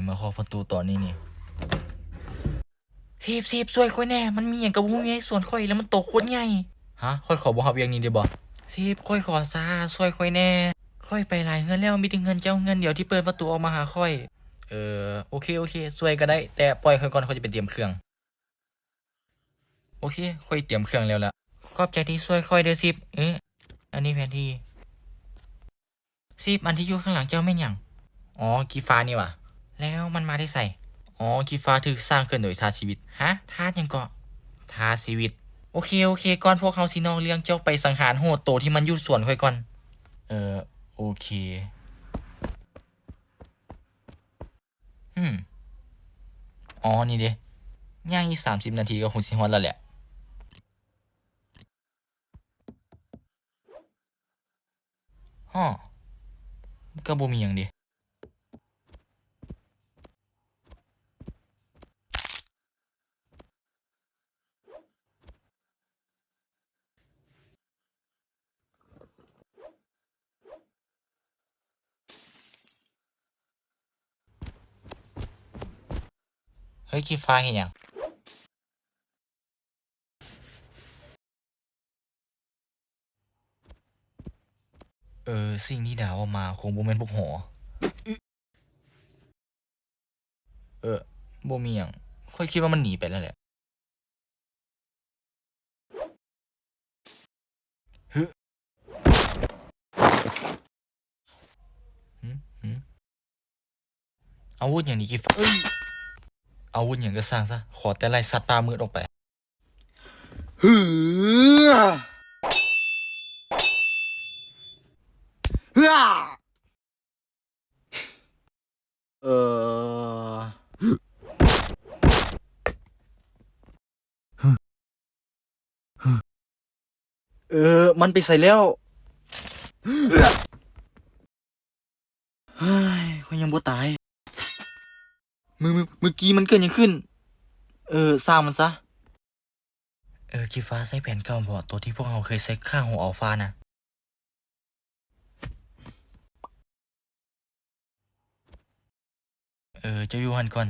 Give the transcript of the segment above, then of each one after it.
ມາເຄາະປະຕູຕອນນີ້ນີ້. ເຊບ ເຊບ ຊ່ວຍຂ້ອຍແດ່ ມັນມີຫຍັງກໍບໍ່ຮູ້ຢູ່ໃນສວນຂ້ອຍ ແລ້ວມັນໂຕໂຄດໃຫຍ່. ຮະ? ຂ້ອຍຂໍບໍ່ຮັບວຽກນີ້ໄດ້ບໍ່? ເຊບ ຂ້ອຍຂໍຊາ ຊ່ວຍຂ້ອຍແດ່ ຂ້ອຍໄປຫຼາຍເຮືອນແລ້ວ ມີແຕ່ເຮືອນເຈົ້າເຮືອນດຽວທີ່ເປີດປະຕູອອກມາຫາຂ້ອຍ. ເອີ ໂອເຄ ໂອເຄ ຊ່ວຍກໍໄດ້ ແຕ່ປ່ອຍຂ້ອຍກ່ອນ ຂ້ອຍຈະໄປຕຽມເຄື່ອງ. ໂອເຄ ຂ້ອຍຕຽມເຄື່ອງແລ້ວລະ. ຂອບໃຈທີ່ຊ່ວຍຂ້ອຍເດີ ເຊບ. ເອີ ອັນນີ້ແຜນທີ່. ເຊບ ອັນທີ່ຢູ່ຂ້າງຫຼັງເຈົ້າແມ່ນຫຍັງ? ອໍ ກີ່ຟ້ານີ້ຫວາ? ແລ້ວມັນມາແຕ່ໃສ? ອໍ ກີ່ຟ້າຖືກສ້າງຂຶ້ນໂດຍທາດຊີວິດ. ຮະ? ທາດຫຍັງເກາະ? ທາດຊີວິດ. ໂອເຄ ໂອເຄ ກ່ອນພວກເຮົາຊິນອກເລື່ອງ ເຈົ້າໄປສັງຫານໂຫດໂຕທີ່ມັນຢູ່ສວນຂ້ອຍກ່ອນ. ເອີ ໂອເຄ. ອືມ ອໍ ນີ້ເດ ຍ່າງອີກສາມສິບນາທີກໍຄົງຊິຮອດແລ້ວແຫຼະ. ຮໍ ກໍບໍ່ມີຫຍັງເດ. ເຮີ້ຍ ກີ່ຟ້າເຮັດຫຍັງ? ເອີ ສິ່ງທີ່ດາວອອກມາຄົງບໍ່ແມ່ນພວກຫໍ. ເອີ ບໍ່ມີຫຍັງ ຂ້ອຍຄິດວ່າມັນໜີໄປແລ້ວແຫຼະ. ຫຶ ຫຶ ຫຶ ອາວຸດຫຍັງນີ້ ກີ່ຟ້າ? ເອີຍ ອາວຸດຫຍັງກໍຊ່າງຊະ ຂໍແຕ່ໄລ່ສັດປ່າມືດອອກໄປ. ຫື ເຮືອ ເອີ ເອີ ມັນໄປໃສແລ້ວ? ເຮີ້ຍ ຂ້ອຍຍັງບໍ່ຕາຍ. ມື້ ມື້ ມື້ກີ້ມັນເກີດຫຍັງຂຶ້ນ? ເອີ ຊ່າງມັນຊະ. ເອີ ກີ່ຟ້າໃຊ້ແຜນເກົ່າບໍ? ໂຕທີ່ພວກເຮົາເຄີຍໃຊ້ຂ້າຫົວອັລຟານະ? ເອີ ເຈົ້າຢູ່ຫັ້ນກ່ອນ.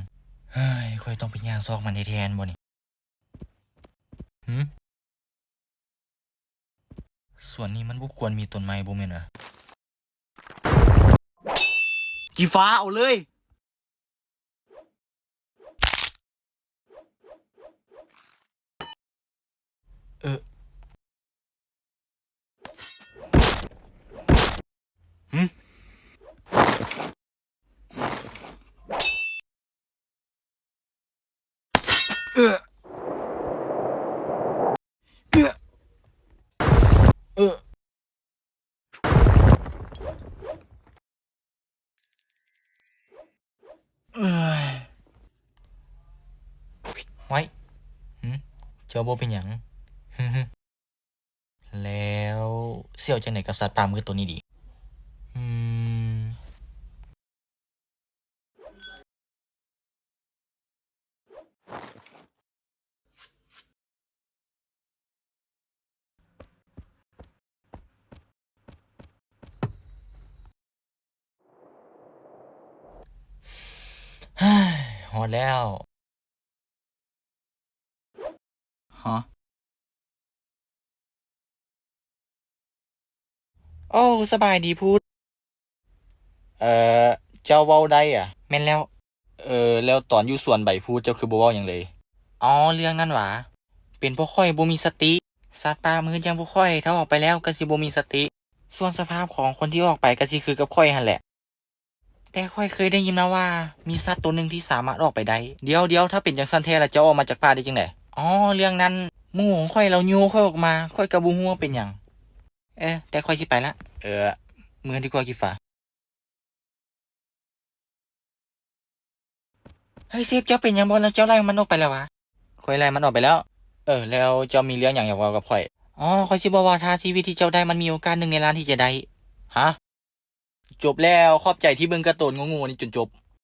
ເຮີ້ຍ ຂ້ອຍຕ້ອງໄປຍ່າງຊອກມັນແທ້ໆ ແມ່ນບໍ່ນີ້? ຫື? ສວນນີ້ມັນບໍ່ຄວນມີຕົ້ນໄມ້ບໍ່ແມ່ນຫວາ? ກີ່ຟ້າ ເອົາເລີຍ. ເອີ ຫຶ? ເອີ ເອີ ເອີ ເອີຍ ຫວາຍ ຫຶ ເຈົ້າບໍ່ເປັນຫຍັງ. ແລ້ວຊິເອົາຈັ່ງໃດກັບສັດປ່າມືດໂຕນີ້ດີ? ຫືມ. ຮອດແລ້ວ. ຮະ? ໂອ້ ສະບາຍດີພຸດ. ເອີ ເຈົ້າເວົ້າໄດ້ອະ? ແມ່ນແລ້ວ. ເອີ ແລ້ວຕອນຢູ່ສວນໃບພູດ ເຈົ້າຄືບໍ່ເວົ້າຫຍັງເລີຍ? ອໍ ເລື່ອງນັ້ນຫວາ? ເປັນເພາະຂ້ອຍບໍ່ມີສະຕິ. ສັດປ່າມືດຢ່າງພວກຂ້ອຍ ຖ້າອອກໄປແລ້ວກໍຊິບໍ່ມີສະຕິ. ສ່ວນສະພາບຂອງຄົນທີ່ອອກໄປກໍຊິຄືກັບຂ້ອຍຫັ້ນແຫຼະ. ແຕ່ຂ້ອຍເຄີຍໄດ້ຍິນມາວ່າ ມີສັດໂຕໜຶ່ງທີ່ສາມາດອອກໄປໄດ້. ດຽວໆ ຖ້າເປັນຈັ່ງຊັ້ນແທ້ລະ ເຈົ້າອອກມາຈາກປ່າໄດ້ຈັ່ງໃດ? ອໍ ເລື່ອງນັ້ນ ໝູ່ຂອງຂ້ອຍລາວຍູ້ຂ້ອຍອອກມາ ຂ້ອຍກໍບໍ່ຮູ້ວ່າເປັນຫຍັງ. ເອີ ແຕ່ຂ້ອຍຊິໄປລະ. ເອີ ເມືອດີກວ່າ ກີ່ຟ້າ. ເຮີ້ຍ ເຊບ ເຈົ້າເປັນຫຍັງບໍ່? ແລ້ວເຈົ້າໄລ່ມັນອອກໄປແລ້ວຫວາ? ຂ້ອຍໄລ່ມັນອອກໄປແລ້ວ. ເອີ ແລ້ວເຈົ້າມີເລື່ອງຫຍັງຢາກເວົ້າກັບຂ້ອຍ? ອໍ ຂ້ອຍຊິບອກວ່າ ຖ້າຊີວິດທີ່ເຈົ້າໄດ້ມັນມີໂອກາດໜຶ່ງໃນລ້ານທີ່ຈະໄດ້. ຮະ? ຈົບແລ້ວ. ຂອບໃຈທີ່ເບິ່ງກາໂຕນໂງ່ໆນີ້ຈົນຈົບ.